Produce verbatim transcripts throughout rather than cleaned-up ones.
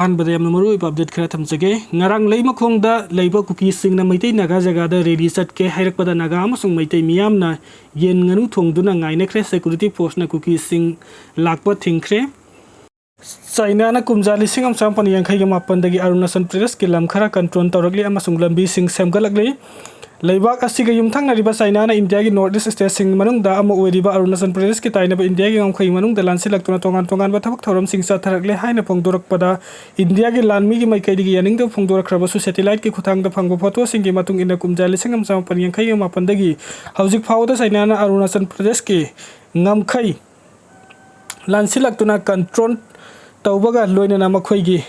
ꯑꯍꯥꯟꯕꯗ ꯌꯥꯝꯅ ꯃꯔꯨꯑꯣꯏꯕ ꯑꯞꯗꯦꯠ ꯈꯔ ꯊꯝꯖꯒꯦ꯫ ꯉꯔꯥꯡ ꯂꯩꯃꯈꯣꯡꯗ ꯂꯩꯕ ꯀꯨꯀꯤꯁꯤꯡꯅ ꯃꯩꯇꯩ ꯅꯥꯒꯥ ꯖꯒꯥꯗ ꯔꯦꯂꯤ ꯆꯠꯀꯦ ꯍꯥꯏꯔꯛꯄꯗ ꯅꯥꯒꯥ ꯑꯃꯁꯨꯡ ꯃꯩꯇꯩ ꯃꯤꯌꯥꯝꯅ ꯌꯦꯟ ꯉꯥꯅꯨ ꯊꯣꯡꯗꯨꯅ ꯉꯥꯏꯅꯈ꯭ꯔꯦ꯫ ꯁꯦꯀ꯭ꯌꯨꯔꯤꯇꯤ ꯐꯣꯔꯁꯅ ꯀꯨꯀꯤꯁꯤꯡ ꯂꯥꯛꯄ ꯊꯤꯡꯈ꯭ꯔꯦ꯫ ꯆꯥꯏꯅꯥꯅ ꯀꯨꯝꯖꯥ ꯂꯤꯁꯤꯡ ꯑꯃ ꯆꯥꯃꯥꯄꯟ ꯌꯥꯡꯈꯩꯒ ꯃꯥꯄꯟꯗꯒꯤ ꯑꯔꯨꯅꯥꯆꯜ ꯄ꯭ꯔꯗꯦꯁꯀꯤ ꯂꯝ ꯈꯔ ꯀꯟꯇ꯭ꯔꯣꯜ ꯇꯧꯔꯛꯂꯤ ꯑꯃꯁꯨꯡ ꯂꯝꯕꯤꯁꯤꯡ ꯁꯦꯝꯒꯠꯂꯛꯂꯤ꯫ ꯂꯩꯕꯥꯛ ꯑꯁꯤꯒ ꯌꯨꯝꯊꯪꯅꯔꯤꯕ ꯆꯥꯏꯅꯥꯅ ꯏꯟꯗꯤꯌꯥꯒꯤ ꯅꯣꯔꯠ ꯏꯁ ꯁ꯭ꯇꯦꯠꯁꯤꯡ ꯃꯅꯨꯡꯗ ꯑꯃ ꯑꯣꯏꯔꯤꯕ ꯑꯔꯨꯅꯥꯆꯜ ꯄ꯭ꯔꯗꯦꯁꯀꯤ ꯇꯥꯏꯅꯕ ꯏꯟꯗꯤꯌꯥꯒꯤ ꯉꯝꯈꯩ ꯃꯅꯨꯡꯗ ꯂꯥꯟꯁꯤꯜꯂꯛꯇꯨꯅ ꯇꯣꯉꯥꯟ ꯇꯣꯉꯥꯟꯕ ꯊꯕꯛ ꯊꯧꯔꯝꯁꯤꯡ ꯆꯠꯊꯔꯛꯂꯦ ꯍꯥꯏꯅ ꯐꯣꯡꯗꯣꯔꯛꯄꯗ, ꯏꯟꯗꯤꯌꯥꯒꯤ ꯂꯥꯟꯃꯤꯒꯤ ꯃꯥꯏꯀꯩꯗꯒꯤ ꯌꯥꯅꯤꯡꯗꯕ ꯐꯣꯡꯗꯣꯔꯛꯈ꯭ꯔꯕꯁꯨ, ꯁꯦꯇꯤꯂꯥꯏꯠꯀꯤ ꯈꯨꯠꯊꯥꯡꯗ ꯐꯪꯕ ꯐꯣꯇꯣꯁꯤꯡꯒꯤ ꯃꯇꯨꯡ ꯏꯟꯅ, ꯀꯨꯝꯖꯥ ꯂꯤꯁꯤꯡ ꯑꯃ ꯆꯥꯃꯥꯄꯟ ꯌꯥꯡꯈꯩꯒ ꯃꯥꯄꯟꯗꯒꯤ ꯍꯧꯖꯤꯛ ꯐꯥꯎꯕꯗ ꯆꯥꯏꯅꯥꯅ ꯑꯔꯨꯅꯥꯆꯜ ꯄ꯭ꯔꯗꯦꯁꯀꯤ ꯉꯝꯈꯩ ꯂꯥꯟꯁꯤꯜꯂꯛꯇꯨꯅ ꯀꯟꯇ꯭ꯔꯣꯜ ꯇꯧꯕꯒ ꯂꯣꯏꯅꯅ ꯃꯈꯣꯏꯒꯤ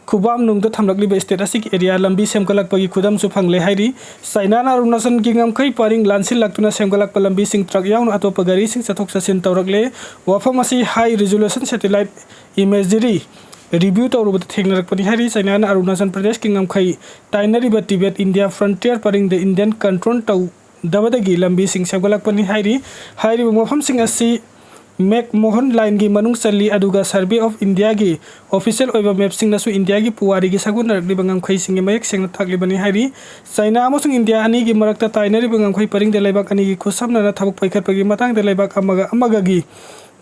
ꯈꯨꯕꯥꯝꯅꯨꯡꯗ ꯊꯝꯂꯛꯂꯤꯕ ꯁ꯭ꯇꯦꯠ ꯑꯁꯤꯒꯤ ꯑꯦꯔꯤꯌꯥ ꯂꯝꯕꯤ ꯁꯦꯝꯒꯠꯂꯛꯄꯒꯤ ꯈꯨꯗꯝꯁꯨ ꯐꯪꯂꯦ ꯍꯥꯏꯔꯤ꯫ ꯆꯥꯏꯅꯥꯅ ꯑꯔꯨꯅꯥꯆꯜꯒꯤ ꯉꯝꯈꯩ ꯄꯔꯤꯡ ꯂꯥꯟꯁꯤꯜꯂꯛꯇꯨꯅ ꯁꯦꯝꯒꯠꯂꯛꯄ ꯂꯝꯕꯤꯁꯤꯡ ꯇ꯭ꯔꯛ ꯌꯥꯎꯅ ꯑꯇꯣꯞꯄ ꯒꯥꯔꯤꯁꯤꯡ ꯆꯠꯊꯣꯛ ꯆꯠꯁꯤꯟ ꯇꯧꯔꯛꯂꯦ꯫ ꯋꯥꯐꯝ ꯑꯁꯤ high resolution satellite imagery review ꯇꯧꯔꯨꯕꯗ ꯊꯦꯡꯅꯔꯛꯄꯅꯤ ꯍꯥꯏꯔꯤ꯫ ꯆꯥꯏꯅꯥꯅ ꯑꯔꯨꯅꯥꯆꯜ ꯄ꯭ꯔꯗꯦꯁꯀꯤ ꯉꯝꯈꯩ ꯇꯥꯏꯅꯔꯤꯕ ꯇꯤꯕꯦꯠ ꯏꯟꯗꯤꯌꯥ ꯐ꯭ꯔꯟꯇꯤꯌꯔ ꯄꯔꯤꯡꯗ ꯏꯟꯗꯤꯌꯥꯟ ꯀꯟꯇ꯭ꯔꯣꯜ ꯇꯧꯗꯕꯗꯒꯤ ꯂꯝꯕꯤꯁꯤꯡ ꯁꯦꯝꯒꯠꯂꯛꯄꯅꯤ ꯍꯥꯏꯔꯤ꯫ ꯍꯥꯏꯔꯤꯕ ꯃꯐꯝꯁꯤꯡ ꯑꯁꯤ ꯃꯦꯛꯃꯣꯍꯟ ꯂꯥꯏꯟꯒꯤ ꯃꯅꯨꯡ ꯆꯜꯂꯤ, ꯑꯗꯨꯒ ꯁꯔꯚꯦ ꯑꯣꯐ ꯏꯟꯗꯤꯌꯥꯒꯤ ꯑꯣꯐꯤꯁꯤꯌꯦꯜ ꯑꯣꯏꯕ ꯃꯦꯞꯁꯤꯡꯅꯁꯨ ꯏꯟꯗꯤꯌꯥꯒꯤ ꯄꯨꯋꯥꯔꯤꯒꯤ ꯁꯥꯒꯣꯟꯅꯔꯛꯂꯤꯕ ꯉꯝꯈꯩꯁꯤꯡꯒꯤ ꯃꯌꯦꯛ ꯁꯦꯡꯅ ꯇꯥꯛꯂꯤꯕꯅꯤ ꯍꯥꯏꯔꯤ꯫ ꯆꯥꯏꯅꯥ ꯑꯃꯁꯨꯡ ꯏꯟꯗꯤꯌꯥ ꯑꯅꯤꯒꯤ ꯃꯔꯛꯇ ꯇꯥꯏꯅꯔꯤꯕ ꯉꯝꯈꯩ ꯄꯔꯤꯡꯗ ꯂꯩꯕꯥꯛ ꯑꯅꯤꯒꯤ ꯈꯨꯠꯁꯝꯅꯅ ꯊꯕꯛ ꯄꯥꯏꯈꯠꯄꯒꯤ ꯃꯇꯥꯡꯗ ꯂꯩꯕꯥꯛ ꯑꯃꯒ ꯑꯃꯒꯒꯤ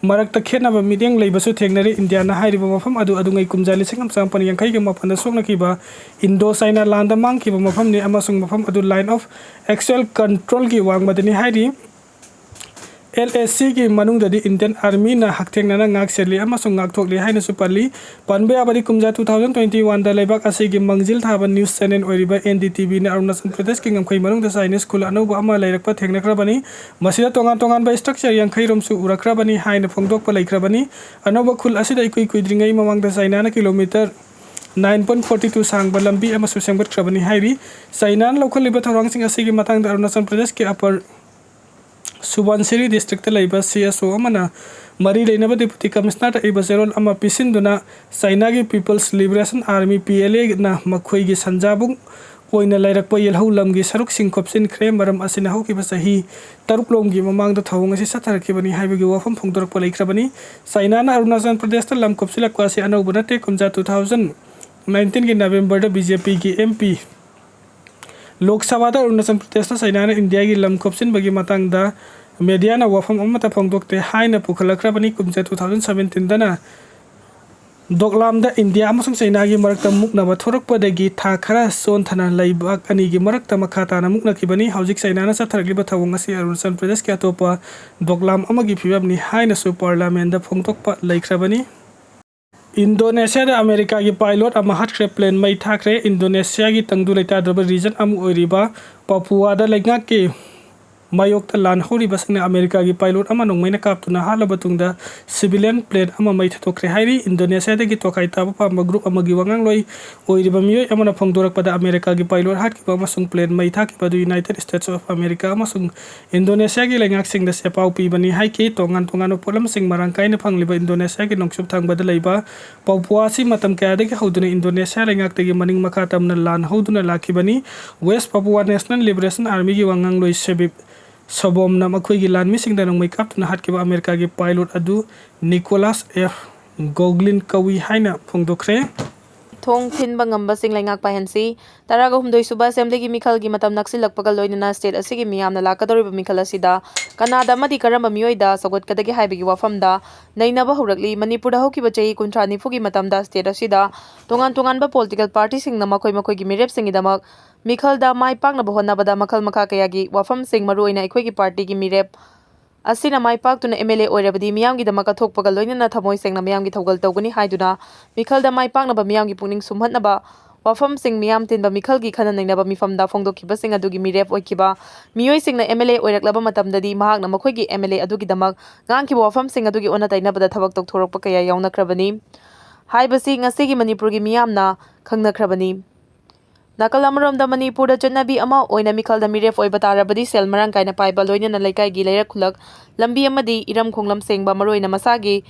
ꯃꯔꯛꯇ ꯈꯦꯠꯅꯕ ꯃꯤꯠꯌꯦꯡ ꯂꯩꯕꯁꯨ ꯊꯦꯡꯅꯔꯤ꯫ ꯏꯟꯗꯤꯌꯥꯅ ꯍꯥꯏꯔꯤꯕ ꯃꯐꯝ ꯑꯗꯨ ꯑꯗꯨꯉꯩ ꯀꯨꯝꯖꯥ ꯂꯤꯁꯤꯡ ꯑꯃ ꯆꯥꯃꯥꯄꯟ ꯌꯥꯡꯈꯩꯒ ꯃꯥꯄꯟꯗ ꯁꯣꯛꯅꯈꯤꯕ ꯏꯟꯗꯣ ꯆꯥꯏꯅꯥ ꯂꯥꯟꯗ ꯃꯥꯡꯈꯤꯕ ꯃꯐꯝꯅꯤ ꯑꯃꯁꯨꯡ ꯃꯐꯝ ꯑꯗꯨ ꯂꯥꯏꯟ ꯑꯣꯐ ꯑꯦꯛꯆꯨꯑꯦꯜ ꯀꯟꯇ꯭ꯔꯣꯜꯒꯤ ꯋꯥꯡꯃꯗꯅꯤ ꯍꯥꯏꯔꯤ꯫ ꯑꯦꯜ ꯑꯦ ꯁꯤꯒꯤ ꯃꯅꯨꯡꯗꯗꯤ ꯏꯟꯗꯤꯌꯟ ꯑꯥꯔꯃꯤꯅ ꯍꯛꯊꯦꯡꯅꯅ ꯉꯥꯛ ꯁꯦꯜꯂꯤ ꯑꯃꯁꯨꯡ ꯉꯥꯛꯊꯣꯛꯂꯤ ꯍꯥꯏꯅꯁꯨ ꯄꯜꯂꯤ꯫ ꯄꯟꯕ ꯌꯥꯕꯗꯤ, ꯀꯨꯝꯖꯥ ꯇꯨ ꯊꯥꯎꯖꯟ ꯇ꯭ꯋꯦꯟꯇꯤ ꯋꯥꯟꯗ ꯂꯩꯕꯥꯛ ꯑꯁꯤꯒꯤ ꯃꯥꯡꯖꯤꯜ ꯊꯥꯕ ꯅ꯭ꯌꯨꯁ ꯆꯦꯅꯦꯜ ꯑꯣꯏꯔꯤꯕ ꯑꯦꯟ ꯗꯤ ꯇꯤ ꯚꯤꯅ ꯑꯔꯨꯅꯥꯆꯜ ꯄ꯭ꯔꯗꯦꯁꯀꯤ ꯉꯝꯈꯩ ꯃꯅꯨꯡꯗ ꯆꯥꯏꯅꯤꯁ ꯈꯨꯜ ꯑꯅꯧꯕ ꯑꯃ ꯂꯩꯔꯛꯄ ꯊꯦꯡꯅꯈ꯭ꯔꯕꯅꯤ꯫ ꯃꯁꯤꯗ ꯇꯣꯉꯥꯟ ꯇꯣꯉꯥꯟꯕ ꯁ꯭ꯇ꯭ꯔꯛꯆꯔ ꯌꯥꯡꯈꯩ ꯔꯣꯝꯁꯨ ꯎꯔꯛꯈ꯭ꯔꯕꯅꯤ ꯍꯥꯏꯅ ꯐꯣꯡꯗꯣꯛꯄ ꯂꯩꯈ꯭ꯔꯕꯅꯤ꯫ ꯑꯅꯧꯕ ꯈꯨꯜ ꯑꯁꯤꯗ ꯏꯀꯨꯏ ꯀꯨꯏꯗ꯭ꯔꯤꯉꯩ ꯃꯃꯥꯡꯗ ꯆꯥꯏꯅꯥꯅ kilometre nine point forty two ꯁꯥꯡꯕ ꯂꯝꯕꯤ ꯑꯃꯁꯨ ꯁꯦꯝꯒꯠꯈ꯭ꯔꯕꯅꯤ ꯍꯥꯏꯔꯤ꯫ ꯆꯥꯏꯅꯥꯅ ꯂꯧꯈꯠꯂꯤꯕ ꯊꯧꯔꯥꯡꯁꯤꯡ ꯑꯁꯤꯒꯤ ꯃꯇꯥꯡꯗ ꯑꯔꯨꯅꯥꯆꯜ ꯄ꯭ꯔꯗꯦꯁꯀꯤ ꯑꯄꯔ ꯁꯨꯕꯥꯟꯁꯤꯔꯤ ꯗꯤꯁꯇ꯭ꯔꯤꯛꯇ ꯂꯩꯕ ꯁꯤ ꯑꯦꯁ ꯑꯣ ꯑꯃꯅ ꯃꯔꯤ ꯂꯩꯅꯕ ꯗꯤꯄꯨꯇꯤ ꯀꯃꯤꯁꯅꯔꯗ ꯏꯕ ꯆꯦꯔꯣꯜ ꯑꯃ ꯄꯤꯁꯤꯟꯗꯨꯅ ꯆꯥꯏꯅꯥꯒꯤ people's liberation army, P L ꯑꯦꯅ ꯃꯈꯣꯏꯒꯤ ꯁꯟꯖꯥꯕꯨꯡ ꯑꯣꯏꯅ ꯂꯩꯔꯛꯄ ꯌꯦꯜꯍꯧ ꯂꯝꯒꯤ ꯁꯔꯨꯛꯁꯤꯡ ꯈꯣꯞꯆꯤꯟꯈ꯭ꯔꯦ꯫ ꯃꯔꯝ ꯑꯁꯤꯅ ꯍꯧꯈꯤꯕ ꯆꯍꯤ ꯇꯔꯨꯛꯂꯣꯝꯒꯤ ꯃꯃꯥꯡꯗ ꯊꯧꯑꯣꯡ ꯑꯁꯤ ꯆꯠꯊꯔꯛꯈꯤꯕꯅꯤ ꯍꯥꯏꯕꯒꯤ ꯋꯥꯐꯝ ꯐꯣꯡꯗꯣꯔꯛꯄ ꯂꯩꯈ꯭ꯔꯕꯅꯤ꯫ ꯆꯥꯏꯅꯥꯅ ꯑꯔꯨꯅꯥꯆꯜ ꯄ꯭ꯔꯗꯦꯁꯇ ꯂꯝ ꯈꯣꯞꯆꯤꯜꯂꯛꯄ ꯑꯁꯤ ꯑꯅꯧꯕ ꯅꯠꯇꯦ꯫ ꯀꯨꯝꯖꯥ two thousand nineteenꯒꯤ ꯅꯕꯦꯝꯕꯔꯗ BJPꯒꯤ MP ꯂꯣꯛ ꯁꯚꯥꯗ ꯑꯔꯨꯅꯥꯆꯜ ꯄ꯭ꯔꯗꯦꯁꯇ ꯆꯥꯏꯅꯥꯅ ꯏꯟꯗꯤꯌꯥꯒꯤ ꯂꯝ ꯈꯣꯞꯆꯤꯟꯕꯒꯤ ꯃꯇꯥꯡꯗ ꯃꯦꯗꯤꯌꯥꯅ ꯋꯥꯐꯝ ꯑꯃꯠꯇ ꯐꯣꯡꯗꯣꯛꯇꯦ ꯍꯥꯏꯅ ꯄꯨꯈꯠꯂꯛꯈ꯭ꯔꯕꯅꯤ꯫ ꯀꯨꯝꯖꯥ two thousand seventeenꯗꯅ ꯗꯣꯛꯂꯥꯝꯗ ꯏꯟꯗꯤꯌꯥ ꯑꯃꯁꯨꯡ ꯆꯥꯏꯅꯥꯒꯤ ꯃꯔꯛꯇ ꯃꯨꯛꯅꯕ ꯊꯣꯔꯛꯄꯗꯒꯤ ꯊꯥ ꯈꯔ ꯆꯣꯟꯊꯅ ꯂꯩꯕꯥꯛ ꯑꯅꯤꯒꯤ ꯃꯔꯛꯇ ꯃꯈꯥ ꯇꯥꯅ ꯃꯨꯛꯅꯈꯤꯕꯅꯤ꯫ ꯍꯧꯖꯤꯛ ꯆꯥꯏꯅꯥꯅ ꯆꯠꯊꯔꯛꯂꯤꯕ ꯊꯧꯑꯣꯡ ꯑꯁꯤ ꯑꯔꯨꯅꯥꯆꯜ ꯄ꯭ꯔꯗꯦꯁꯀꯤ ꯑꯇꯣꯞꯄ ꯗꯣꯛꯂꯥꯝ ꯑꯃꯒꯤ ꯐꯤꯕꯝꯅꯤ ꯍꯥꯏꯅꯁꯨ ꯄꯥꯔꯂꯤꯌꯥꯃꯦꯟꯗ ꯐꯣꯡꯗꯣꯛꯄ ꯂꯩꯈ꯭ꯔꯕꯅꯤ꯫ ꯏꯟꯗꯣꯅꯦꯁꯤꯌꯥꯗ ꯑꯃꯦꯔꯤꯀꯥꯒꯤ ꯄꯥꯏꯂꯣꯠ ꯑꯃ ꯍꯥꯠꯈ꯭ꯔꯦ꯫ ꯄ꯭ꯂꯦꯟ ꯃꯩ ꯊꯥꯈ꯭ꯔꯦ꯫ ꯏꯟꯗꯣꯅꯦꯁꯤꯌꯥꯒꯤ ꯇꯪꯗꯨ ꯂꯩꯇꯥꯗ꯭ꯔꯕ ꯔꯤꯖꯟ ꯑꯃ ꯑꯣꯏꯔꯤꯕ ꯄꯥꯄꯨꯋꯥꯗ ꯂꯩꯉꯥꯛꯀꯤ ꯃꯥꯌꯣꯛꯇ ꯂꯥꯟ ꯍꯧꯔꯤꯕꯁꯤꯡꯅ ꯑꯃꯦꯔꯤꯀꯥꯒꯤ ꯄꯥꯏꯂꯣꯠ ꯑꯃ ꯅꯣꯡꯃꯩꯅ ꯀꯥꯞꯇꯨꯅ ꯍꯥꯠꯂꯕ ꯇꯨꯡꯗ ꯁꯤꯚꯤꯂꯤꯌꯟ ꯄ꯭ꯂꯦꯟ ꯑꯃ ꯃꯩ ꯊꯥꯗꯣꯛꯈ꯭ꯔꯦ ꯍꯥꯏꯔꯤ꯫ ꯏꯟꯗꯣꯅꯦꯁꯤꯌꯥꯗꯒꯤ ꯇꯣꯈꯥꯏ ꯇꯥꯕ ꯄꯥꯝꯕ ꯒ꯭ꯔꯨꯞ ꯑꯃꯒꯤ ꯋꯥꯉꯥꯡꯂꯣꯏ ꯑꯣꯏꯔꯤꯕ ꯃꯤꯑꯣꯏ ꯑꯃꯅ ꯐꯣꯡꯗꯣꯔꯛꯄꯗ ꯑꯃꯦꯔꯤꯀꯥꯒꯤ ꯄꯥꯏꯂꯣꯠ ꯍꯥꯠꯈꯤꯕ ꯑꯃꯁꯨꯡ ꯄ꯭ꯂꯦꯟ ꯃꯩ ꯊꯥꯈꯤꯕ ꯑꯗꯨ ꯌꯨꯅꯥꯏꯇꯦꯗ ꯁ꯭ꯇꯦꯠꯁ ꯑꯣꯐ ꯑꯃꯦꯔꯤꯀꯥ ꯑꯃꯁꯨꯡ ꯏꯟꯗꯣꯅꯦꯁꯤꯌꯥꯒꯤ ꯂꯩꯉꯥꯛꯁꯤꯡꯗ ꯁꯦꯄꯥꯎ ꯄꯤꯕꯅꯤ ꯍꯥꯏꯈꯤ꯫ ꯇꯣꯉꯥꯟ ꯇꯣꯉꯥꯟꯕ ꯄꯣꯠꯂꯝꯁꯤꯡ ꯃꯔꯥꯡ ꯀꯥꯏꯅ ꯐꯪꯂꯤꯕ ꯏꯟꯗꯣꯅꯦꯁꯤꯌꯥꯒꯤ ꯅꯣꯡꯆꯨꯞ ꯊꯪꯕꯗ ꯂꯩꯕ ꯄꯥꯄꯨꯋꯥ ꯑꯁꯤ ꯃꯇꯝ ꯀꯌꯥꯗꯒꯤ ꯍꯧꯗꯨꯅ ꯏꯟꯗꯣꯅꯦꯁꯤꯌꯥ ꯂꯩꯉꯥꯛꯇꯒꯤ ꯃꯅꯤꯡ ꯃꯈꯥ ꯇꯝꯅ ꯂꯥꯟ ꯍꯧꯗꯨꯅ ꯂꯥꯛꯈꯤꯕꯅꯤ꯫ ꯋꯦꯁ ꯄꯥꯄꯨꯋꯥ ꯅꯦꯁꯅꯦꯜ ꯂꯤꯕꯔꯦꯁꯟ ꯑꯥꯔꯃꯤꯒꯤ ꯋꯥꯉꯥꯡꯂꯣꯏ ꯁꯦꯕꯤꯞ ꯁꯣꯕꯣꯝꯅ ꯃꯈꯣꯏꯒꯤ ꯂꯥꯟꯃꯤꯁꯤꯡꯗ ꯅꯣꯡꯃꯩ ꯀꯥꯞꯇꯨꯅ ꯍꯥꯠꯈꯤꯕ ꯑꯃꯦꯔꯤꯀꯥꯒꯤ ꯄꯥꯏꯂꯣꯠ ꯑꯗꯨ ꯅꯤꯀꯣꯂꯥꯁ ꯑꯦꯐ ꯒꯣꯒ꯭ꯂꯤꯟ ꯀꯧꯏ ꯍꯥꯏꯅ ꯐꯣꯡꯗꯣꯛꯈ꯭ꯔꯦ꯫ ꯊꯣꯡ ꯊꯤꯟꯕ ꯉꯝꯕꯁꯤꯡ ꯂꯩꯉꯥꯛ ꯄꯥꯏꯍꯟꯁꯤ꯫ ꯇꯔꯥꯒ ꯍꯨꯝꯗꯣꯏ ꯁꯨꯕ ꯑꯦꯁꯦꯝꯕ꯭ꯂꯤꯒꯤ ꯃꯤꯈꯜꯒꯤ ꯃꯇꯝ ꯅꯛꯁꯤꯜꯂꯛꯄꯒ ꯂꯣꯏꯅꯅ ꯁ꯭ꯇꯦꯠ ꯑꯁꯤꯒꯤ ꯃꯤꯌꯥꯝꯅ ꯂꯥꯛꯀꯗꯧꯔꯤꯕ ꯃꯤꯈꯜ ꯑꯁꯤꯗ ꯀꯅꯥꯗ ꯑꯃꯗꯤ ꯀꯔꯝꯕ ꯃꯤꯑꯣꯏꯗ ꯁꯧꯒꯠꯀꯗꯒꯦ ꯍꯥꯏꯕꯒꯤ ꯋꯥꯐꯝꯗ ꯅꯩꯅꯕ ꯍꯧꯔꯛꯂꯤ꯫ ꯃꯅꯤꯄꯨꯔꯗ ꯍꯧꯈꯤꯕ ꯆꯍꯤ ꯀꯨꯟꯊ꯭ꯔꯥ ꯅꯤꯐꯨꯒꯤ ꯃꯇꯝꯗ ꯁ꯭ꯇꯦꯠ ꯑꯁꯤꯗ ꯇꯣꯉꯥꯟ ꯇꯣꯉꯥꯟꯕ ꯄꯣꯂꯤꯇꯤꯀꯦꯜ ꯄꯥꯔꯇꯤꯁꯤꯡꯅ ꯃꯈꯣꯏ ꯃꯈꯣꯏꯒꯤ ꯃꯤꯔꯦꯞꯁꯤꯡꯒꯤꯗꯃꯛ ꯃꯤꯈꯜꯗ ꯃꯥꯏ ꯄꯥꯛꯅꯕ ꯍꯣꯠꯅꯕꯗ ꯃꯈꯜ ꯃꯈꯥ ꯀꯌꯥꯒꯤ ꯋꯥꯐꯝꯁꯤꯡ, ꯃꯔꯨꯑꯣꯏꯅ ꯑꯩꯈꯣꯏꯒꯤ ꯄꯥꯔꯇꯤꯒꯤ ꯃꯤꯔꯦꯞ ꯑꯁꯤꯅ ꯃꯥꯏ ꯄꯥꯛꯇꯨꯅ MLA ꯑꯣꯏꯔꯕꯗꯤ ꯃꯤꯌꯥꯝꯒꯤꯗꯃꯛ ꯀꯠꯊꯣꯛꯄꯒ ꯂꯣꯏꯅꯅ ꯊꯃꯣꯏ ꯁꯦꯡꯅ ꯃꯤꯌꯥꯝꯒꯤ ꯊꯧꯒꯜ ꯇꯧꯒꯅꯤ ꯍꯥꯏꯗꯨꯅ ꯃꯤꯈꯜꯗ ꯃꯥꯏ ꯄꯥꯛꯅꯕ ꯃꯤꯌꯥꯝꯒꯤ ꯄꯨꯛꯅꯤꯡ ꯁꯨꯝꯍꯠꯅꯕ ꯋꯥꯐꯝꯁꯤꯡ, ꯃꯤꯌꯥꯝ ꯇꯤꯟꯕ ꯃꯤꯈꯜꯒꯤ ꯈꯟꯅ ꯅꯩꯅꯕ ꯃꯤꯐꯝꯗ ꯐꯣꯡꯗꯣꯛꯈꯤꯕꯁꯤꯡ ꯑꯗꯨꯒꯤ ꯃꯤꯔꯦꯞ ꯑꯣꯏꯈꯤꯕ ꯃꯤꯑꯣꯏꯁꯤꯡꯅ MLA ꯑꯣꯏꯔꯛꯂꯕ ꯃꯇꯝꯗꯗꯤ ꯃꯍꯥꯛꯅ ꯃꯈꯣꯏꯒꯤ MLA ꯑꯗꯨꯒꯤꯗꯃꯛ ꯉꯥꯡꯈꯤꯕ ꯋꯥꯐꯝꯁꯤꯡ ꯑꯗꯨꯒꯤ ꯑꯣꯟꯅ ꯇꯩꯅꯕꯗ ꯊꯕꯛ ꯇꯧꯊꯣꯔꯛꯄ ꯀꯌꯥ ꯌꯥꯎꯅꯈ꯭ꯔꯕꯅꯤ ꯍꯥꯏꯕꯁꯤ ꯉꯁꯤꯒꯤ ꯃꯅꯤꯄꯨꯔꯒꯤ ꯃꯤꯌꯥꯝꯅ ꯈꯪꯅꯈ꯭ꯔꯕꯅꯤ꯫ ꯅꯥꯀꯜ ꯑꯃꯔꯣꯝꯗ ꯃꯅꯤꯄꯨꯔꯗ ꯆꯠꯅꯕꯤ ꯑꯃ ꯑꯣꯏꯅ ꯃꯤꯈꯜꯗ ꯃꯤꯔꯦꯞ ꯑꯣꯏꯕ ꯇꯥꯔꯕꯗꯤ ꯁꯦꯜ ꯃꯔꯥꯡ ꯀꯥꯏꯅ ꯄꯥꯏꯕ, ꯂꯣꯏꯅꯅ ꯂꯩꯀꯥꯏꯒꯤ ꯂꯩꯔꯛ ꯈꯨꯜꯂꯛ, ꯂꯝꯕꯤ ꯑꯃꯗꯤ ꯏꯔꯝ ꯈꯣꯡꯂꯝ ꯁꯦꯡꯕ, ꯃꯔꯨꯑꯣꯏꯅ ꯃꯁꯥꯒꯤ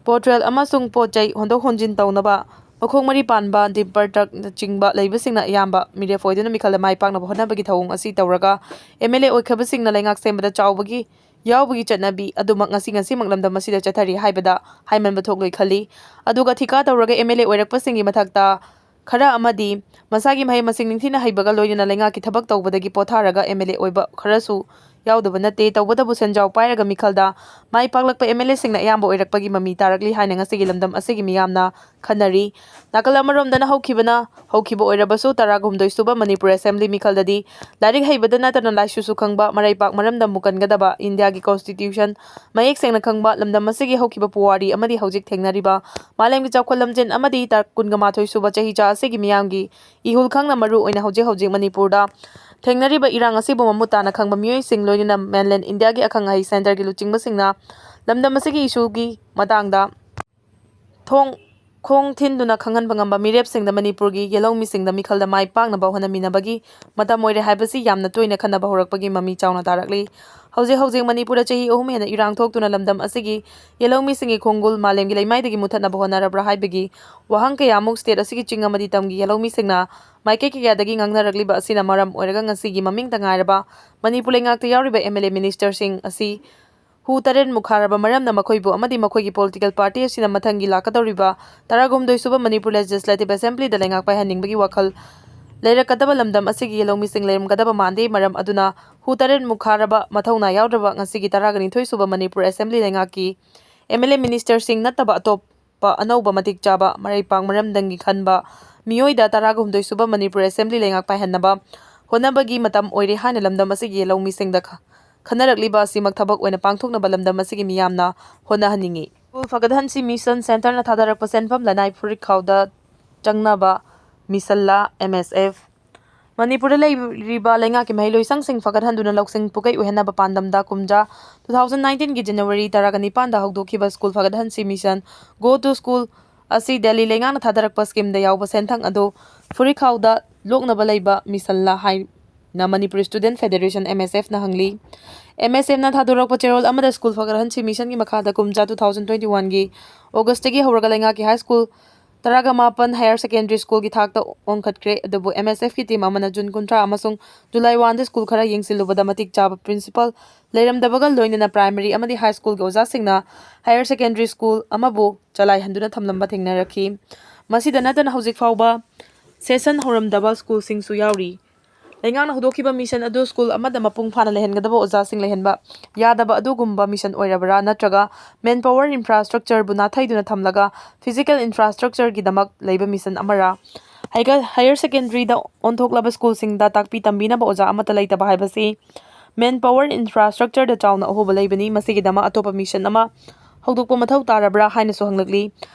ꯄꯣꯠꯔꯦꯜ ꯑꯃꯁꯨꯡ ꯄꯣꯠ ꯆꯩ ꯍꯣꯟꯗꯣꯛ ꯍꯣꯟꯖꯤꯟ ꯇꯧꯅꯕ ꯃꯈꯣꯡ ꯃꯔꯤ ꯄꯥꯟꯕ ꯗꯤꯝꯄꯔ ꯇ꯭ꯔꯛꯅꯆꯤꯡꯕ ꯂꯩꯕꯁꯤꯡꯅ ꯑꯌꯥꯝꯕ ꯃꯤꯔꯦꯞ ꯑꯣꯏꯗꯨꯅ ꯃꯤꯈꯜꯗ ꯃꯥꯏ ꯄꯥꯛꯅꯕ ꯍꯣꯠꯅꯕꯒꯤ ꯊꯧꯑꯣꯡ ꯑꯁꯤ ꯇꯧꯔꯒ, ꯑꯦꯝ ꯑꯦꯜ ꯑꯦ ꯑꯣꯏꯈ꯭ꯔꯕꯁꯤꯡꯅ ꯂꯩꯉꯥꯛ ꯁꯦꯝꯕꯗ ꯆꯥꯎꯕꯒꯤ ꯌꯥꯎꯕꯒꯤ ꯆꯠꯅꯕꯤ ꯑꯗꯨꯃꯛ ꯉꯁꯤ ꯉꯁꯤꯃꯛ ꯂꯝꯗꯝ ꯑꯁꯤꯗ ꯆꯠꯊꯔꯤ ꯍꯥꯏꯕꯗ ꯍꯥꯏꯃꯟꯕ ꯊꯣꯛꯂꯣꯏ ꯈꯜꯂꯤ꯫ ꯑꯗꯨꯒ ꯊꯤꯀꯥ ꯇꯧꯔꯒ ꯑꯦꯝ ꯑꯦꯜ ꯑꯦ ꯑꯣꯏꯔꯛꯄꯁꯤꯡꯒꯤ ꯃꯊꯛꯇ ꯈꯔ ꯑꯃꯗꯤ ꯃꯁꯥꯒꯤ ꯃꯍꯩ ꯃꯁꯤꯡ ꯅꯤꯡꯊꯤꯅ ꯍꯩꯕꯒ ꯂꯣꯏꯅꯅ ꯂꯩꯉꯥꯛꯀꯤ ꯊꯕꯛ ꯇꯧꯕꯗꯒꯤ ꯄꯣꯊꯥꯔꯒ ꯑꯦꯝ ꯑꯦꯜ ꯑꯦ ꯑꯣꯏꯕ ꯈꯔꯁꯨ ꯌꯥꯎꯗꯕ ꯅꯠꯇꯦ꯫ ꯇꯧꯕꯇꯕꯨ ꯁꯦꯟꯖꯥꯎ ꯄꯥꯏꯔꯒ ꯃꯤꯈꯜꯗ ꯃꯥꯏ ꯄꯥꯛꯂꯛꯄ ꯑꯦꯝ ꯑꯦꯜ ꯑꯦꯁꯤꯡꯅ ꯑꯌꯥꯝꯕ ꯑꯣꯏꯔꯛꯄꯒꯤ ꯃꯃꯤ ꯇꯥꯔꯛꯂꯤ ꯍꯥꯏꯅ ꯉꯁꯤꯒꯤ ꯂꯝꯗꯝ ꯑꯁꯤꯒꯤ ꯃꯤꯌꯥꯝꯅ ꯈꯟꯅꯔꯤ꯫ ꯅꯥꯀꯜ ꯑꯃꯔꯣꯝꯗꯅ ꯍꯧꯈꯤꯕꯅ ꯍꯧꯈꯤꯕ ꯑꯣꯏꯔꯕꯁꯨ, ꯇꯔꯥꯍꯨꯝꯗꯣꯏ ꯁꯨꯕ ꯃꯅꯤꯄꯨꯔ ꯑꯦꯁꯦꯝꯕ꯭ꯂꯤ ꯃꯤꯈꯜꯗꯗꯤ ꯂꯥꯏꯔꯤꯛ ꯍꯩꯕꯗ ꯅꯠꯇꯅ ꯂꯥꯏꯁꯨꯁꯨ ꯈꯪꯕ, ꯃꯔꯩ ꯄꯥꯛ ꯃꯔꯝꯗ ꯃꯨꯀꯟꯒꯗꯕ, ꯏꯟꯗꯤꯌꯥꯒꯤ ꯀꯣꯟꯁꯇꯤꯇ꯭ꯌꯨꯁꯟ ꯃꯌꯦꯛ ꯁꯦꯡꯅ ꯈꯪꯕ, ꯂꯝꯗꯝ ꯑꯁꯤꯒꯤ ꯍꯧꯈꯤꯕ ꯄꯨꯋꯥꯔꯤ ꯑꯃꯗꯤ ꯍꯧꯖꯤꯛ ꯊꯦꯡꯅꯔꯤꯕ ꯃꯥꯂꯦꯝꯒꯤ ꯆꯥꯎꯈꯠ ꯂꯝꯖꯦꯟ ꯑꯃꯗꯤ ꯇ-, ꯀꯨꯟꯒ ꯃꯥꯊꯣꯏ ꯁꯨꯕ ꯆꯍꯤꯆꯥ ꯑꯁꯤꯒꯤ ꯃꯤꯌꯥꯝꯒꯤ ꯏꯍꯨꯜ ꯈꯪꯅ ꯃꯔꯨ ꯑꯣꯏꯅ ꯍꯧꯖꯤꯛ ꯍꯧꯖꯤꯛ ꯃꯅꯤꯄꯨꯔꯗ ꯊꯦꯡꯅꯔꯤꯕ ꯏꯔꯥꯡ ꯑꯁꯤꯕꯨ ꯃꯃꯨꯠ ꯇꯥꯅ ꯈꯪꯕ ꯃꯤꯑꯣꯏꯁꯤꯡ, ꯂꯣꯏꯅꯅ ꯃꯦꯟꯂꯦꯟ ꯏꯟꯗꯤꯌꯥꯒꯤ ꯑꯈꯪ ꯑꯍꯩ ꯁꯦꯟꯇꯔꯒꯤ ꯂꯨꯆꯤꯡꯕꯁꯤꯡꯅ ꯂꯝꯗꯝ ꯑꯁꯤꯒꯤ ꯏꯁꯨꯒꯤ ꯃꯇꯥꯡꯗ ꯊꯣꯡ ꯈꯣꯡ ꯊꯤꯟꯗꯨꯅ ꯈꯪꯍꯟꯕ ꯉꯝꯕ ꯃꯤꯔꯦꯞꯁꯤꯡꯗ ꯃꯅꯤꯄꯨꯔꯒꯤ ꯌꯦꯜꯍꯧꯃꯤꯁꯤꯡꯗ ꯃꯤꯈꯜꯗ ꯃꯥꯏ ꯄꯥꯛꯅꯕ ꯍꯣꯠꯅꯃꯤꯟꯅꯕꯒꯤ ꯃꯇꯝ ꯑꯣꯏꯔꯦ ꯍꯥꯏꯕꯁꯤ ꯌꯥꯝꯅ ꯇꯣꯏꯅ ꯈꯟꯅꯕ ꯍꯧꯔꯛꯄꯒꯤ ꯃꯃꯤ ꯆꯥꯎꯅ ꯇꯥꯔꯛꯂꯤ꯫ ꯍꯧꯖꯤꯛ ꯍꯧꯖꯤꯛ ꯃꯅꯤꯄꯨꯔꯗ ꯆꯍꯤ ꯑꯍꯨꯝ ꯍꯦꯟꯅ ꯏꯔꯥꯡ ꯊꯣꯛꯇꯨꯅ ꯂꯝꯗꯝ ꯑꯁꯤꯒꯤ ꯌꯦꯜꯍꯧꯃꯤꯁꯤꯡꯒꯤ ꯈꯣꯡꯒꯨꯜ ꯃꯥꯂꯦꯝꯒꯤ ꯂꯩꯃꯥꯏꯗꯒꯤ ꯃꯨꯠꯊꯠꯅꯕ ꯍꯣꯠꯅꯔꯕ꯭ꯔꯥ ꯍꯥꯏꯕꯒꯤ ꯋꯥꯍꯪ ꯀꯌꯥꯃꯨꯛ ꯁ꯭ꯇꯦꯠ ꯑꯁꯤꯒꯤ ꯆꯤꯡ ꯑꯃꯗꯤ ꯇꯝꯒꯤ ꯌꯦꯜꯍꯧꯃꯤꯁꯤꯡꯅ ꯃꯥꯏꯀꯩ ꯀꯌꯥꯗꯒꯤ ꯉꯥꯡꯅꯔꯛꯂꯤꯕ ꯑꯁꯤꯅ ꯃꯔꯝ ꯑꯣꯏꯔꯒ ꯉꯁꯤꯒꯤ ꯃꯃꯤꯡꯇ ꯉꯥꯏꯔꯕ ꯃꯅꯤꯄꯨꯔ ꯂꯩꯉꯥꯛꯇ ꯌꯥꯎꯔꯤꯕ ꯑꯦꯝ ꯑꯦꯜ ꯑꯦ ꯃꯤꯅꯤꯁꯇꯔꯁꯤꯡ ꯑꯁꯤ ꯍꯨ ꯇꯔꯦꯠ ꯃꯨꯛꯈꯥꯔꯕ ꯃꯔꯝꯅ ꯃꯈꯣꯏꯕꯨ ꯑꯃꯗꯤ ꯃꯈꯣꯏꯒꯤ ꯄꯣꯂꯤꯇꯤꯀꯦꯜ ꯄꯥꯔꯇꯤ ꯑꯁꯤꯅ ꯃꯊꯪꯒꯤ ꯂꯥꯛꯀꯗꯧꯔꯤꯕ ꯇꯔꯥꯍꯨꯝꯗꯣꯏ ꯁꯨꯕ ꯃꯅꯤꯄꯨꯔ ꯂꯦꯖꯤꯁꯂꯦꯇꯤꯚ ꯑꯦꯁꯦꯝꯕ꯭ꯂꯤꯗ ꯂꯩꯉꯥꯛ ꯄꯥꯏꯍꯟꯅꯤꯡꯕꯒꯤ ꯋꯥꯈꯜ ꯂꯩꯔꯛꯀꯗꯕ ꯂꯝꯗꯝ ꯑꯁꯤꯒꯤ ꯌꯦꯜꯍꯧꯃꯤꯁꯤꯡ ꯂꯩꯔꯝꯒꯗꯕ ꯃꯥꯟꯗꯦ꯫ ꯃꯔꯝ ꯑꯗꯨꯅ ꯍꯨ ꯇꯔꯦꯠ ꯃꯨꯛꯈꯥꯔꯕ ꯃꯊꯧꯅꯥ ꯌꯥꯎꯗ꯭ꯔꯕ ꯉꯁꯤꯒꯤ ꯇꯔꯥꯒ ꯅꯤꯊꯣꯏ ꯁꯨꯕ ꯃꯅꯤꯄꯨꯔ ꯑꯦꯁꯦꯝꯕ꯭ꯂꯤ ꯂꯩꯉꯥꯛꯀꯤ ꯑꯦꯝ ꯑꯦꯜ ꯑꯦ ꯃꯤꯅꯤꯁꯇꯔꯁꯤꯡ ꯅꯠꯇꯕ ꯑꯇꯣꯞꯄ ꯑꯅꯧꯕ ꯃꯇꯤꯛ ꯆꯥꯕ ꯃꯔꯩ ꯄꯥꯛ ꯃꯔꯝꯗꯝꯒꯤ ꯈꯟꯕ ꯃꯤꯑꯣꯏꯗ ꯇꯔꯥꯍꯨꯝꯗꯣꯏ ꯁꯨꯕ ꯃꯅꯤꯄꯨꯔ ꯑꯦꯁꯦꯝꯕ꯭ꯂꯤ ꯂꯩꯉꯥꯛ ꯄꯥꯏꯍꯟꯅꯕ ꯍꯣꯠꯅꯕꯒꯤ ꯃꯇꯝ ꯑꯣꯏꯔꯦ ꯍꯥꯏꯅ ꯂꯝꯗꯝ ꯑꯁꯤꯒꯤ ꯂꯧꯃꯤꯁꯤꯡꯗ ꯈ-, ꯈꯟꯅꯔꯛꯂꯤꯕ ꯑꯁꯤꯃꯛ ꯊꯕꯛ ꯑꯣꯏꯅ ꯄꯥꯡꯊꯣꯛꯅꯕ ꯂꯝꯗꯝ ꯑꯁꯤꯒꯤ ꯃꯤꯌꯥꯝꯅ ꯍꯣꯠꯅꯍꯟꯅꯤꯡꯏ꯫ ꯁ꯭ꯀꯨꯜ ꯐꯒꯠꯍꯟꯁꯤ ꯃꯤꯁꯟ ꯁꯦꯟꯇꯔꯅ ꯊꯥꯗꯔꯛꯄ ꯁꯦꯟꯐꯝ ꯂꯅꯥꯏ ꯐꯨꯔꯤꯠ ꯈꯥꯎꯗ ꯆꯪꯅꯕ ꯃꯤꯁꯟꯂꯥ ꯑꯦꯝ ꯑꯦꯁ ꯑꯦꯐ꯫ ꯃꯅꯤꯄꯨꯔꯗ ꯂꯩꯔꯤꯕ ꯂꯩꯉꯥꯛꯀꯤ ꯃꯍꯩꯂꯣꯏꯁꯪꯁꯤꯡ ꯐꯒꯠꯍꯟꯗꯨꯅ ꯂꯧꯁꯤꯡ ꯄꯨꯀꯩ ꯑꯣꯏꯍꯟꯅꯕ ꯄꯥꯟꯗꯝꯗ ꯀꯨꯝꯖꯥ ꯇꯨ ꯊꯥꯎꯖꯟ ꯅꯥꯏꯟꯇꯤꯟꯒꯤ ꯖꯅꯋꯥꯔꯤ ꯇꯔꯥꯒ ꯅꯤꯄꯥꯟꯗ ꯍꯧꯗꯣꯛꯈꯤꯕ ꯁ꯭ꯀꯨꯜ ꯐꯒꯠꯍꯟꯁꯤ ꯃꯤꯁꯟ ꯒꯣ ꯇꯨ ꯁ꯭ꯀꯨꯜ ꯑꯁꯤ ꯗꯦꯜꯂꯤ ꯂꯩꯉꯥꯛꯅ ꯊꯥꯗꯔꯛꯄ ꯁ꯭ꯀꯤꯝꯗ ꯌꯥꯎꯕ ꯁꯦꯟꯊꯪ ꯑꯗꯨ ꯐꯨꯔꯤꯠ ꯈꯥꯎꯗ ꯂꯣꯛꯅꯕ ꯂꯩꯕ ꯃꯤꯁꯟꯂꯥ ꯍꯥꯏꯅ ꯃꯅꯤꯄꯨꯔ ꯁ꯭ꯇꯨꯗꯦꯟꯠ ꯐꯦꯗꯦꯔꯦꯁꯟ, ꯑꯦꯝ ꯑꯦꯁ ꯑꯦꯐꯅ ꯍꯪꯂꯤ꯫ ꯑꯦꯝ ꯑꯦꯁ ꯑꯦꯐꯅ ꯊꯥꯗꯣꯔꯛꯄ ꯆꯦꯔꯣꯜ ꯑꯃꯗ ꯁ꯭ꯀꯨꯜ ꯐꯒꯠꯍꯟꯁꯤ ꯃꯤꯁꯟꯒꯤ ꯃꯈꯥꯗ ꯀꯨꯝꯖꯥ ꯇꯨ ꯊꯥꯎꯖꯟ ꯇ꯭ꯋꯦꯟꯇꯤ ꯋꯥꯟꯒꯤ ꯑꯣꯒꯁꯇꯒꯤ ꯍꯧꯔꯒ ꯂꯩꯉꯥꯛꯀꯤ ꯍꯥꯏ ꯁ꯭ꯀꯨꯜ ꯇꯔꯥꯒ ꯃꯥꯄꯟ Higher Secondary Schoolꯒꯤ ꯊꯥꯛꯇ ꯑꯣꯟꯈꯠꯈ꯭ꯔꯦ꯫ ꯑꯗꯨꯕꯨ M S Fꯀꯤ team ꯑꯃꯅ June ꯀꯨꯟꯊ꯭ꯔꯥ ꯑꯃꯁꯨꯡ July one ꯗ school ꯈꯔ ꯌꯦꯡꯁꯤꯜꯂꯨꯕꯗ ꯃꯇꯤꯛ ꯆꯥꯕ principal ꯂꯩꯔꯝꯗꯕꯒ ꯂꯣꯏꯅꯅ primary ꯑꯃꯗꯤ high schoolꯒꯤ ꯑꯣꯖꯥꯁꯤꯡꯅ higher secondary school ꯑꯃꯕꯨ ꯆꯂꯥꯏꯍꯟꯗꯨꯅ ꯊꯝꯂꯝꯕ ꯊꯦꯡꯅꯔꯛꯈꯤ꯫ ꯃꯁꯤꯗ ꯅꯠꯇꯅ ꯍꯧꯖꯤꯛ ꯐꯥꯎꯕ session ꯍꯧꯔꯝꯗꯕ schoolꯁꯤꯡꯁꯨ ꯌꯥꯎꯔꯤ꯫ ꯂꯩꯉꯥꯛꯅ ꯍꯧꯗꯣꯛꯈꯤꯕ mission ꯑꯗꯨ school ꯑꯃꯗ ꯃꯄꯨꯡ ꯐꯥꯅ ꯂꯩꯍꯟꯒꯗꯕ ꯑꯣꯖꯥꯁꯤꯡ ꯂꯩꯍꯟꯕ ꯌꯥꯗꯕ ꯑꯗꯨꯒꯨꯝꯕ mission ꯑꯣꯏꯔꯕ꯭ꯔꯥ, ꯅꯠꯇ꯭ꯔꯒ manpower infrastructureꯕꯨ ꯅꯥꯊꯩꯗꯨꯅ ꯊꯝꯂꯒ physical infrastructureꯒꯤꯗꯃꯛ ꯂꯩꯕ mission ꯑꯃꯔꯥ? Higher Secondaryꯗ ꯑꯣꯟꯊꯣꯛꯂꯕ schoolꯁꯤꯡꯗ ꯇꯥꯛꯄꯤ ꯇꯝꯕꯤꯅꯕ ꯑꯣꯖꯥ ꯑꯃꯠꯇ ꯂꯩꯇꯕ ꯍꯥꯏꯕꯁꯤ manpower infrastructureꯗ ꯆꯥꯎꯅ ꯑꯍꯣꯕ ꯂꯩꯕꯅꯤ꯫ ꯃꯁꯤꯒꯤꯗꯃꯛ ꯑꯇꯣꯞꯄ mission ꯑꯃ ꯍꯧꯗꯣꯛꯄ ꯃꯊꯧ ꯇꯥꯔꯕ꯭ꯔꯥ ꯍꯥꯏꯅꯁꯨ ꯍꯪꯂꯛꯂꯤ꯫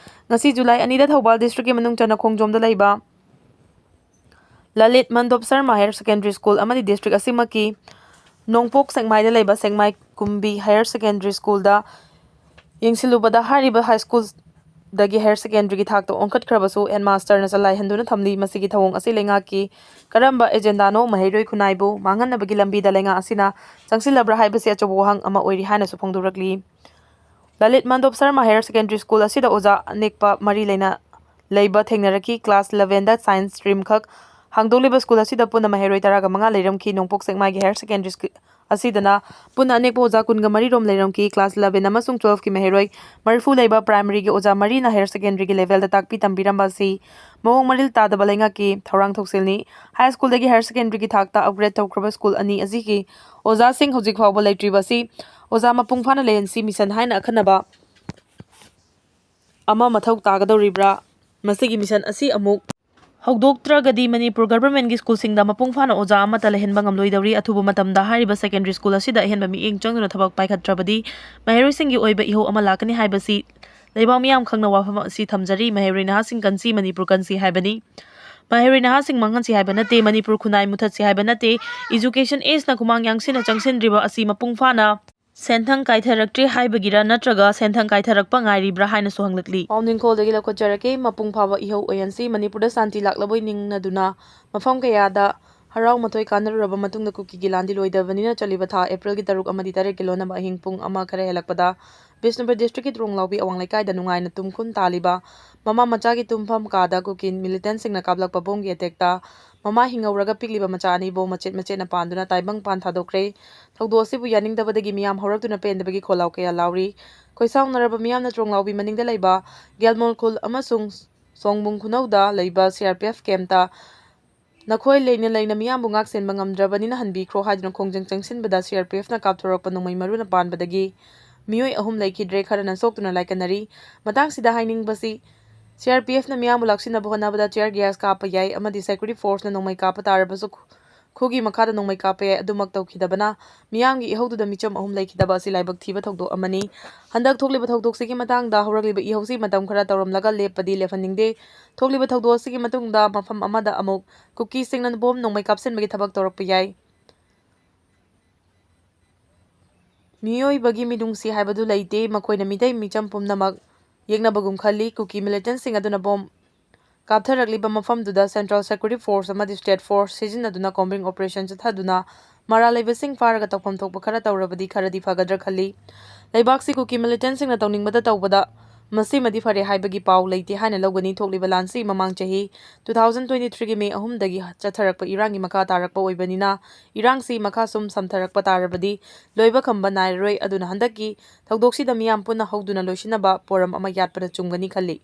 ꯉꯁꯤ July ꯑꯅꯤꯗ ꯊꯧꯕꯥꯜ districtꯀꯤ ꯃꯅꯨꯡ ꯆꯟꯅ ꯈꯣꯡꯖꯣꯝꯗ ꯂꯩꯕ Lalit ꯃꯟꯗꯣꯞ Sharma Higher Secondary School ꯑꯃꯗꯤ district ꯑꯁꯤꯃꯛꯀꯤ ꯅꯣꯡꯄꯣꯛ ꯁꯦꯛꯃꯥꯏꯗ ꯂꯩꯕ ꯁꯦꯛꯃꯥꯏ ꯀꯨꯝꯕꯤ Higher Secondary Schoolꯗ ꯌꯦꯡꯁꯤꯜꯂꯨꯕꯗ ꯍꯥꯏꯔꯤꯕ high schoolꯗꯒꯤ higher secondaryꯒꯤ ꯊꯥꯛꯇ ꯑꯣꯟꯈꯠꯈ꯭ꯔꯕꯁꯨ headmasterꯅ ꯆꯂꯥꯏꯍꯟꯗꯨꯅ ꯊꯝꯂꯤ꯫ ꯃꯁꯤꯒꯤ ꯊꯧꯑꯣꯡ ꯑꯁꯤ ꯂꯩꯉꯥꯛꯀꯤ ꯀꯔꯝꯕ agendaꯅꯣ? ꯃꯍꯩꯔꯣꯏ ꯈꯨꯟꯅꯥꯏꯕꯨ ꯃꯥꯡꯍꯟꯅꯕꯒꯤ ꯂꯝꯕꯤꯗ ꯂꯩꯉꯥꯛ ꯑꯁꯤꯅ ꯆꯪꯁꯤꯜꯂꯕ꯭ꯔꯥ ꯍꯥꯏꯕꯁꯤ ꯑꯆꯧꯕ ꯋꯥꯍꯪ ꯑꯃ ꯑꯣꯏꯔꯤ ꯍꯥꯏꯅꯁꯨ ꯐꯣꯡꯗꯣꯔꯛꯂꯤ꯫ Lalit ꯃꯟꯗꯣꯞ Sharma Higher Secondary School ꯑꯁꯤꯗ ꯑꯣꯖꯥ ꯑꯅꯦꯛꯄ ꯃꯔꯤ ꯂꯩꯅ ꯂꯩꯕ ꯊꯦꯡꯅꯔꯛꯈꯤ꯫ Class elevenꯗ science stream ꯈꯛ ꯍꯥꯡꯗꯣꯛꯂꯤꯕ school ꯑꯁꯤꯗ ꯄꯨꯟꯅ ꯃꯍꯩꯔꯣꯏ ꯇꯔꯥꯒ ꯃꯉꯥ ꯂꯩꯔꯝꯈꯤ꯫ ꯅꯣꯡꯄꯣꯛ ꯁꯦꯛꯃꯥꯏꯒꯤ higher secondary school ꯑꯁꯤꯗꯅ ꯄꯨꯟꯅ ꯑꯅꯦꯛꯄ ꯑꯣꯖꯥ ꯀꯨꯟꯒ ꯃꯔꯤ ꯔꯣꯝ ꯂꯩꯔꯝꯈꯤ꯫ Class eleven ꯑꯃꯁꯨꯡ twelveꯀꯤ ꯃꯍꯩꯔꯣꯏ ꯃꯔꯤꯐꯨ ꯂꯩꯕ primaryꯒꯤ ꯑꯣꯖꯥ ꯃꯔꯤꯅ higher secondaryꯒꯤ levelꯗ ꯇꯥꯛꯄꯤ ꯇꯝꯕꯤꯔꯝꯕ ꯑꯁꯤ ꯃꯑꯣꯡ ꯃꯔꯤꯜ ꯇꯥꯗꯕ ꯂꯩꯉꯥꯛꯀꯤ ꯊꯧꯔꯥꯡ ꯊꯧꯁꯤꯜꯅꯤ꯫ High schoolꯗꯒꯤ higher secondaryꯒꯤ ꯊꯥꯛꯇ upgrade ꯇꯧꯈ꯭ꯔꯕ school ꯑꯅꯤ ꯑꯁꯤꯒꯤ ꯑꯣꯖꯥꯁꯤꯡ ꯍꯧꯖꯤꯛ ꯐꯥꯎꯕ ꯂꯩꯇ꯭ꯔꯤꯕ ꯑꯁꯤ ꯑꯣꯖꯥ ꯃꯄꯨꯡ ꯐꯥꯅ ꯂꯩꯍꯟꯁꯤ mission ꯍꯥꯏꯅ ꯑꯈꯟꯅꯕ ꯑꯃ ꯃꯊꯧ ꯇꯥꯒꯗꯧꯔꯤꯕ꯭ꯔꯥ? ꯃꯁꯤꯒꯤ mission ꯑꯁꯤ ꯑꯃꯨꯛ ꯍꯧꯗꯣꯛꯇ꯭ꯔꯒꯗꯤ ꯃꯅꯤꯄꯨꯔ governmentꯀꯤ schoolꯁꯤꯡꯗ ꯃꯄꯨꯡ ꯐꯥꯅ ꯑꯣꯖꯥ ꯑꯃꯠꯇ ꯂꯩꯍꯟꯕ ꯉꯝꯂꯣꯏꯗꯧꯔꯤ꯫ ꯑꯊꯨꯕ ꯃꯇꯝꯗ ꯍꯥꯏꯔꯤꯕ secondary school ꯑꯁꯤꯗ ꯑꯍꯦꯟꯕ ꯃꯤꯠꯌꯦꯡ ꯆꯪꯗꯨꯅ ꯊꯕꯛ ꯄꯥꯏꯈꯠꯇ꯭ꯔꯕꯗꯤ ꯃꯍꯩꯔꯣꯏꯁꯤꯡꯒꯤ ꯑꯣꯏꯕ ꯏꯍꯧ ꯑꯃ ꯂꯥꯛꯀꯅꯤ ꯍꯥꯏꯕꯁꯤ ꯂꯩꯕꯥꯛ ꯃꯤꯌꯥꯝ ꯈꯪꯅ ꯋꯥꯐꯝ ꯑꯁꯤ ꯊꯝꯖꯔꯤ꯫ ꯃꯍꯩꯔꯣꯏ ꯅꯍꯥꯁꯤꯡ ꯀꯟꯁꯤ, ꯃꯅꯤꯄꯨꯔ ꯀꯟꯁꯤ ꯍꯥꯏꯕꯅꯤ꯫ ꯃꯍꯩꯔꯣꯏ ꯅꯍꯥꯁꯤꯡ ꯃꯥꯡꯍꯟꯁꯤ ꯍꯥꯏꯕ ꯅꯠꯇꯦ, ꯃꯅꯤꯄꯨꯔ ꯈꯨꯟꯅꯥꯏ ꯃꯨꯊꯠꯁꯤ ꯍꯥꯏꯕ ꯅꯠꯇꯦ꯫ Education ageꯅ ꯈꯨꯃꯥꯡ ꯌꯥꯡꯁꯤꯟꯅ ꯆꯪꯁꯤꯟꯗ꯭ꯔꯤꯕ ꯑꯁꯤ ꯃꯄꯨꯡ ꯐꯥꯅ ꯁꯦꯟꯊꯪ ꯀꯥꯏꯊꯔꯛꯇ꯭ꯔꯦ ꯍꯥꯏꯕꯒꯤꯔ ꯅꯠꯇ꯭ꯔꯒ ꯁꯦꯟꯊꯪ ꯀꯥꯏꯊꯔꯛꯄ ꯉꯥꯏꯔꯤꯕ꯭ꯔꯥ ꯍꯥꯏꯅꯁꯨ ꯍꯪꯂꯛꯂꯤ꯫ ꯄꯥꯎꯅꯤꯡꯈꯣꯜꯗꯒꯤ ꯂꯧꯈꯠꯆꯔꯛꯀꯦ꯫ ꯃꯄꯨꯡ ꯐꯥꯕ ꯏꯍꯧ ꯑꯣꯏꯍꯟꯁꯤ꯫ ꯃꯅꯤꯄꯨꯔꯗ ꯁꯥꯟꯇꯤ ꯂꯥꯛꯂꯕꯣꯏ ꯅꯤꯡꯅꯗꯨꯅ ꯃꯐꯝ ꯀꯌꯥꯗ ꯍꯔꯥꯎ ꯃꯊꯣꯏ ꯀꯥꯟꯅꯔꯨꯔꯕ ꯃꯇꯨꯡꯗ ꯀꯨꯀꯤꯒꯤ ꯂꯥꯟꯗꯤ ꯂꯣꯏꯗꯕꯅꯤꯅ ꯆꯠꯂꯤꯕ ꯊꯥ ꯑꯦꯄ꯭ꯔꯤꯜꯒꯤ ꯇꯔꯨꯛ ꯑꯃꯗꯤ ꯇꯔꯦꯠꯀꯤ ꯂꯣꯟꯅꯕ ꯑꯍꯤꯡ ꯄꯨꯡ ꯑꯃ ꯈꯔ ꯍꯦꯜꯂꯛꯄꯗ ꯕꯤꯁꯅꯨꯄꯨꯔ ꯗꯤꯁꯇ꯭ꯔꯤꯛꯀꯤ ꯇ꯭ꯔꯣꯡꯂꯥꯎꯕꯤ ꯑꯋꯥꯡ ꯂꯩꯀꯥꯏꯗ ꯅꯨꯡꯉꯥꯏꯅ ꯇꯨꯝ ꯈꯨꯟ ꯇꯥꯜꯂꯤꯕ ꯃꯃꯥ ꯃꯆꯥꯒꯤ ꯇꯨꯝꯐꯝ ꯀꯥꯗ ꯀꯨꯀꯤ ꯃꯤꯂꯤꯇꯦꯟꯁꯤꯡꯅ ꯀꯥꯞꯂꯛꯄ ꯕꯣꯝꯒꯤ ꯑꯦꯇꯦꯛꯇ ꯃꯃꯥ ꯍꯤꯡꯍꯧꯔꯒ ꯄꯤꯛꯂꯤꯕ ꯃꯆꯥ ꯑꯅꯤꯕꯨ ꯃꯆꯦꯠ ꯃꯆꯦꯠꯅ ꯄꯥꯟꯗꯨꯅ ꯇꯥꯏꯕꯪ ꯄꯥꯟ ꯊꯥꯗꯣꯛꯈ꯭ꯔꯦ꯫ ꯊꯧꯗꯣꯛ ꯑꯁꯤꯕꯨ ꯌꯥꯅꯤꯡꯗꯕꯗꯒꯤ ꯃꯤꯌꯥꯝ ꯍꯧꯔꯛꯇꯨꯅ ꯄꯦꯟꯗꯕꯒꯤ ꯈꯣꯜꯂꯥꯎ ꯀꯌꯥ ꯂꯥꯎꯔꯤ꯫ ꯈꯣꯏꯁꯥꯎꯅꯔꯕ ꯃꯤꯌꯥꯝꯅ ꯇ꯭ꯔꯣꯡꯂꯥꯎꯕꯤ ꯃꯅꯤꯡꯗ ꯂꯩꯕ ꯒꯦꯜꯃꯣꯜ ꯈꯨꯜ ꯑꯃꯁꯨꯡ ꯁꯣꯡꯕꯨꯡ ꯈꯨꯅꯧꯗ ꯂꯩꯕ ꯁꯤ ꯑꯥꯔ ꯄꯤ ꯑꯦꯐ ꯀꯦꯝꯞꯇ ꯅꯈꯣꯏ ꯂꯩꯅ ꯂꯩꯅ ꯃꯤꯌꯥꯝꯕꯨ ꯉꯥꯛ ꯁꯦꯟꯕ ꯉꯝꯗ꯭ꯔꯕꯅꯤꯅ ꯍꯟꯕꯤꯈ꯭ꯔꯣ ꯍꯥꯏꯗꯨꯅ ꯈꯣꯡꯖꯪ ꯆꯪꯁꯤꯟꯕꯗ ꯁꯤ ꯑꯥꯔ ꯄꯤ ꯑꯦꯐꯅ ꯀꯥꯞꯊꯣꯔꯛꯄ ꯅꯣꯡꯃꯩ ꯃꯔꯨꯅ ꯄꯥꯟꯕꯗꯒꯤ ꯃꯤꯑꯣꯏ ꯑꯍꯨꯝ ꯂꯩꯈꯤꯗ꯭ꯔꯦ, ꯈꯔꯅ ꯁꯣꯛꯇꯨꯅ ꯂꯥꯏꯀꯠꯅꯔꯤ꯫ ꯃꯇꯥꯡꯁꯤꯗ ꯍꯥꯏꯅꯤꯡꯕꯁꯤ, ꯁꯤ ꯑꯥꯔ ꯄꯤ ꯑꯦꯐꯅ ꯃꯤꯌꯥꯝꯕꯨ ꯂꯥꯛꯁꯤꯟꯅꯕ ꯍꯣꯠꯅꯕꯗ tear gas ꯀꯥꯞꯄ ꯌꯥꯏ ꯑꯃꯗꯤ security forceꯅ ꯅꯣꯡꯃꯩ ꯀꯥꯞꯄ ꯇꯥꯔꯕꯁꯨ ꯈꯨ-, ꯈꯨꯒꯤ ꯃꯈꯥꯗ ꯅꯣꯡꯃꯩ ꯀꯥꯞꯄ ꯌꯥꯏ꯫ ꯑꯗꯨꯃꯛ ꯇꯧꯈꯤꯗꯕꯅ ꯃꯤꯌꯥꯝꯒꯤ ꯏꯍꯧꯗꯨꯗ ꯃꯤꯆꯝ ꯑꯍꯨꯝ ꯂꯩꯈꯤꯗꯕ ꯑꯁꯤ ꯂꯥꯏꯕꯛ ꯊꯤꯕ ꯊꯧꯗꯣꯛ ꯑꯃꯅꯤ꯫ ꯍꯟꯗꯛ ꯊꯣꯛꯂꯤꯕ ꯊꯧꯗꯣꯛꯁꯤꯒꯤ ꯃꯇꯥꯡꯗ ꯍꯧꯔꯛꯂꯤꯕ ꯏꯍꯧꯁꯤ ꯃꯇꯝ ꯈꯔ ꯇꯧꯔꯝꯂꯒ ꯂꯦꯞꯄꯗꯤ ꯂꯦꯞꯍꯟꯅꯤꯡꯗꯦ꯫ ꯊꯣꯛꯂꯤꯕ ꯊꯧꯗꯣꯛ ꯑꯁꯤꯒꯤ ꯃꯇꯨꯡꯗ ꯃꯐꯝ ꯑꯃꯗ ꯑꯃꯨꯛ ꯀꯨꯀꯤꯁꯤꯡꯅ ꯕꯣꯝ ꯅꯣꯡꯃꯩ ꯀꯥꯞꯁꯤꯟꯕꯒꯤ ꯊꯕꯛ ꯇꯧꯔꯛꯄ ꯌꯥꯏ꯫ ꯃꯤꯑꯣꯏꯕꯒꯤ ꯃꯤꯅꯨꯡꯁꯤ ꯍꯥꯏꯕꯗꯨ ꯂꯩꯇꯦ꯫ ꯃꯈꯣꯏꯅ ꯃꯤꯇꯩ ꯃꯤꯆꯝ ꯄꯨꯝꯅꯃꯛ ꯌꯦꯛꯅꯕꯒꯨꯝ ꯈꯜꯂꯤ꯫ ꯀꯨꯀꯤ ꯃꯤꯂꯤꯇꯦꯟꯁꯤꯡ ꯑꯗꯨꯅ ꯕꯣꯝ ꯀꯥꯞꯊꯔꯛꯂꯤꯕ ꯃꯐꯝꯗꯨꯗ central security force ꯑꯃꯗꯤ state force ꯁꯤꯖꯤꯟꯅꯗꯨꯅ combing operation ꯆꯠꯊꯗꯨꯅ ꯃꯔꯥꯜ ꯂꯩꯕꯁꯤꯡ ꯐꯥꯔꯒ ꯇꯧꯐꯝ ꯊꯣꯛꯄ ꯈꯔ ꯇꯧꯔꯕꯗꯤ ꯈꯔꯗꯤ ꯐꯒꯗ꯭ꯔꯥ ꯈꯜꯂꯤ꯫ ꯂꯩꯕꯥꯛꯁꯤ ꯀꯨꯀꯤ ꯃꯤꯂꯤꯇꯦꯟꯁꯤꯡꯅ ꯇꯧꯅꯤꯡꯕꯗ ꯇꯧꯕꯗ ꯃꯁꯤꯃꯗꯤ ꯐꯔꯦ ꯍꯥꯏꯕꯒꯤ ꯄꯥꯎ ꯂꯩꯇꯦ ꯍꯥꯏꯅ ꯂꯧꯒꯅꯤ꯫ ꯊꯣꯛꯂꯤꯕ ꯂꯥꯟꯁꯤ ꯃꯃꯥꯡ ꯆꯍꯤ two thousand twenty threeꯒꯤ May ꯑꯍꯨꯝꯗꯒꯤ ꯆꯠꯊꯔꯛꯄ ꯏꯔꯥꯡꯒꯤ ꯃꯈꯥ ꯇꯥꯔꯛꯄ ꯑꯣꯏꯕꯅꯤꯅ ꯏꯔꯥꯡꯁꯤ ꯃꯈꯥ ꯁꯨꯝ ꯁꯝꯊꯔꯛꯄ ꯇꯥꯔꯕꯗꯤ ꯂꯣꯏꯕ ꯈꯝꯕ ꯅꯥꯏꯔꯔꯣꯏ꯫ ꯑꯗꯨꯅ ꯍꯟꯗꯛꯀꯤ ꯊꯧꯗꯣꯛꯁꯤꯗ ꯃꯤꯌꯥꯝ ꯄꯨꯟꯅ ꯍꯧꯗꯨꯅ ꯂꯣꯏꯁꯤꯟꯅꯕ ꯄꯣꯔꯝ ꯑꯃ ꯌꯥꯠꯄꯅ ꯆꯨꯝꯒꯅꯤ ꯈꯜꯂꯤ꯫